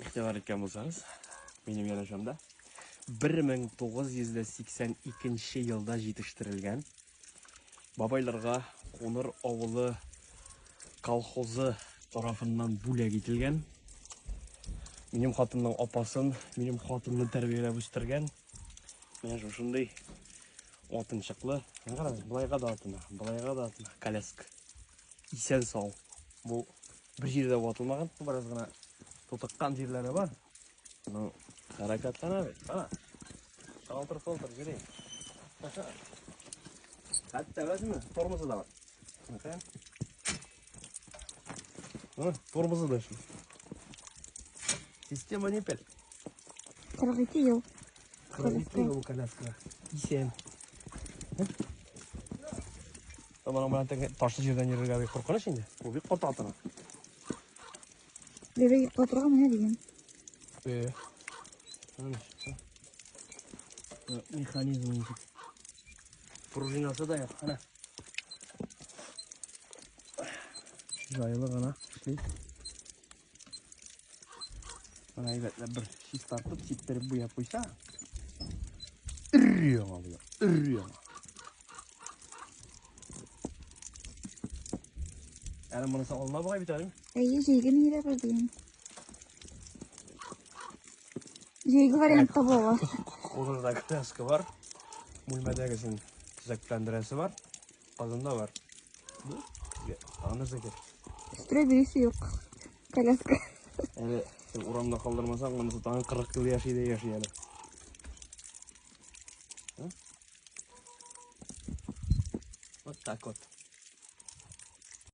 Игътибар иткән булсагыз, минем янәшәмдә 1982 елда җитештерелгән бабайларга Куныр авылы колхозы тарафыннан бүләк ителгән минем хатынның апасын, минем хатынны тәрбияләп үстергән менә шушындый атынчыклы, карагыз, былайга да атына, былайга да атына, коляска. Исән сау. Бу бер җирдә ватылмаган, бераз гына тутыккан җирләре бар. Ну, хәрәкәтләнә бит, кара. Шалтыр-шалтыр йөри. Хәтта беләсеңме, тормозы да бар. Мәсәлән. Ну, тормозы да эшли. Система ниппель. 42 ел. 42 ел коляска. Исән. Моның белән теге ташлы җирдән йөрергә бик куркыныч инде. Бу бик каты атына. Бәбәй йоклатырга менә дигән. Э. Механизм ничек. Пружинасы да юк. Әнә. Җайлы гына эшли. Менә әйбәтләп бер чистартып, сиптереп буяп куйса. Өр-яңа була. Өр-яңа. Әле монысы алына бугай бит әле. Әйе, җәйге ни дә бар дигән. Җәйге вариант таба ала. Кулында коляска бар. Бүлмәдәгесен төзекләндерәсе бар. Казанда бар. Бу безгә тагын нәрсә кирәк? Өстерә биресе юк. Коляска. Әле син урамда калдырмасаң, монысы тагын 40 ел яши дә яши әле. Вот так вот.